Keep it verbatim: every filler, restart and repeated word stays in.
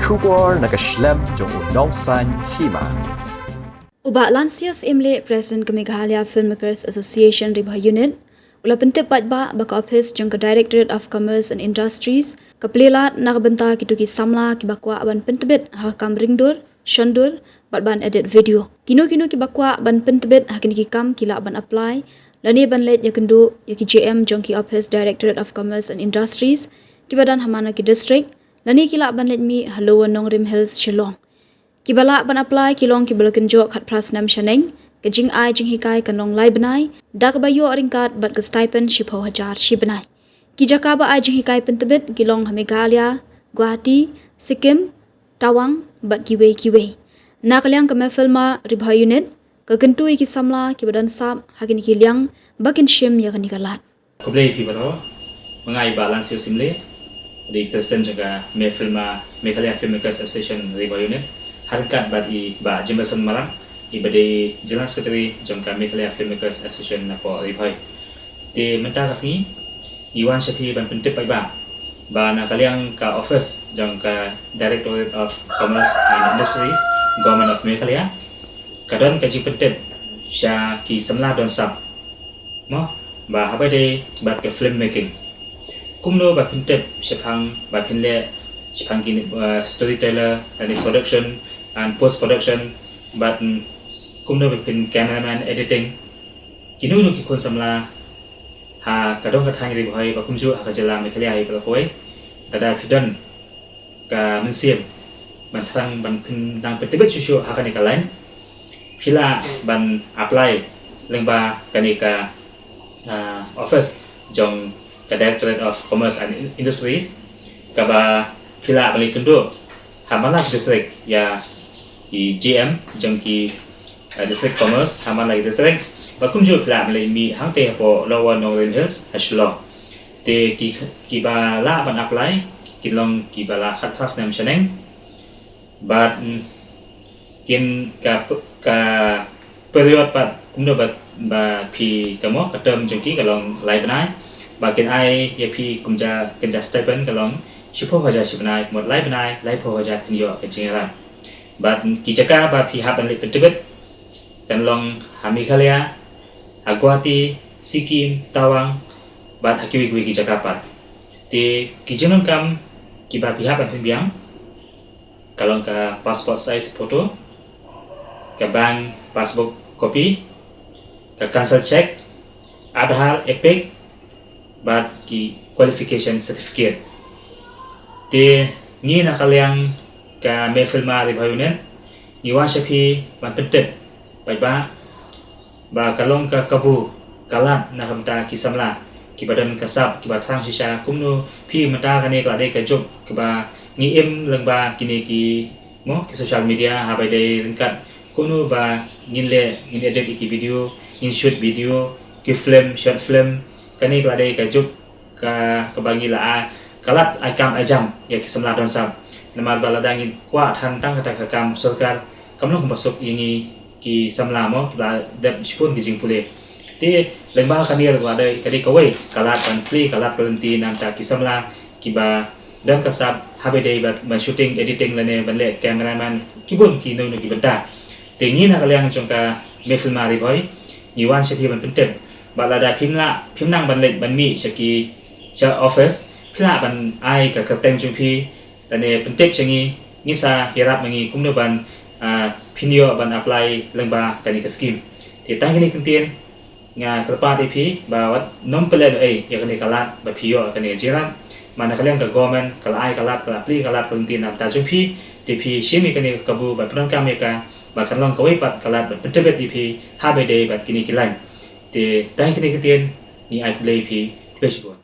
Khubor na ka shlem jong u nongsaiñ hima. U Bah Lansius Imleh, President ka Meghalaya Filmmakers Association Ri Bhoi Unit, u la pyntip paidbah ba ka ophis jong ka Directorate of Commerce and Industries ka plie lad na ka bynta kito ki samla kiba kwah ban pyntbit ha ka kam ringdur, shondur, bad ban edit video. Kino kino kiba kwah ban pyntbit ha kine ki kam ki lah ban apply lane ban leit ïakynduh ïa ki G M jong ki ophis Directorate of Commerce and Industries kiba don ha man la ki district, lane ki lah ban leit mih ha Lower Nongrim Hills, Shillong. Kiba lah ban apply ki long kiba la kynjoh khatphra snem shaneng. Ka jingai jinghikai kan long lai bnai, da kaba ïoh ryngkat bad ka stipend shiphew hajar shi bnai. Ki jaka ba ai jinghikai pyntbit ki long ha Meghalaya, Guwahati, Sikkim, Tawang, bad kiwei kiwei. Na ka liang ka Mehfilma Ri Bhoi Unit ka kyntu ïa ki samla kiba don sap ha kine ki liang ba kin shim ïa kane ka lad. Khublei phi baroh. Ma nga i Bah Lansius Imleh, i President jong ka Mehfilma, Meghalaya Filmmakers Association Ri Bhoi Unit, ha ryngkat bad i Bah Jameson Marak, iba dei General Secretary jong ka Meghalaya Filmmakers Association napoh Ri Bhoi. Te mynta ka sngi ngi wan sha phi ban pyntip paidbah ba na ka liang ka ophis jong ka Directorate of Commerce and Industries, Government of Meghalaya, ka don ka jingpyntip sha ki samla don sap, mo, ba haba ïadei bad ka film making, kumno ba phin tip shaphang ba phin leh shaphang ki, uh, storyteller, lane production and post production, bad, mm, kumno ba phin cameraman, editing. Kino kino ki khun samla ha ka dong ka thaiñ Ri Bhoi bad kumjuh ha ka jylla Meghalaya hi baroh kawei, lada phi don ka mynsiem ban thrang ban phin nang pyntbit shuh shuh ha kane ka lain, phi lah ban apply lyngba kane ka, ah, office jong ka Directorate of Commerce and Industries, kaba phi lah ban leit kynduh ha man la ki district ïa i G M jong ki, ah, District Commerce ha man la ki district, bad kumjuh phi lah ban leit mih hangtei hapoh Lower Nongrim Hills ha Shillong. Te ki, kiba lah ban apply kin long kiba lah khatphra snem shaneng. Bad, mm, kin ka p-, ka period pat kumno ba, ba phi ka mo ka term jong ki ka long lai bnai. Ba kin ai ïa phi kumja, kumja stipend ka long shiphew hajar shi bnai, kumta lai bnai laiphew hajar phin ïoh ka jingïarap. Bad, mm, ki jaka ba phi hap ban leit pyntbit kan long ha Meghalaya, ha Guwahati, Sikkim, Tawang, bad ha kiwei kiwei ki jaka pat. Te ki jingdonkam kiba phi hap ban pynbiang ka long ka passport size photo, ka bank passbook copy, ka cancel check, Aadhaar, EPIC, bad ki qualification certificate. Te ngi na ka liang ka Mehfilma Ri Bhoi Unit ngi wan sha phi ban pyntip paidbah ba ka long ka kabu ka lad na ka bynta ki samla kiba don ka sap, kiba thrang shisha kumno phi mynta kane ka la dei ka juk kaba ngi im lyngba kine ki, mo, ki social media, haba ïadei ryngkat kumno ba ngin leh, ngin edit ïa ki video, ngin shoot video, ki film, short film. Kane ka la dei ka juk ka, kaba ngi la ai, ka lad ai kam ai jam ïa ki samla don sap. Namar ba lada ngin kwah than tang kata ka kam sorkar, kam long kumba suk ïa ngi ki samla, mo, kiba la dep shibun ki jingpule. Te lyngba kane ruh ka dei, ka dei kawei ka lad ban plie, ka lad ka lynti na ka bynta ki samla kiba don ka sap, haba ïadei bad ban shooting, editing lane ban leh cameraman, kibun kino kino ki bynta. Te ngi na ka liang jong ka Mehfilma Ri Bhoi ngi wan sha phi ban pyntip ba lada phim lah, phim nang ban leit ban mih sha ki, sha office, phi lah ban ai ka kyrteng jong phi lane pyntip sha ngi, ngin sa ïarap ma ngi kumno ban, ah, phin ïoh ban apply lyngba kane ka scheme. Te tang kine ki ktien, nga kyrpad ïa phi ba wat nym pynlehnohei ïa kane ka lad ba phi ïoh kane ka jingïarap. Namar na ka liang ka government ka la ai ka lad, ka la plie ka lad ka lynti na ka bynta jong phi. Te phi shim ïa kane ka kabu ba pyndonkam ïa ka, ba kan long kawei pat ka lad ba pyntbit ïa phi haba ïadei bad kine ki lain. Te tang kine ki ktien, ngi ai khublei ïa phi, khublei shibun.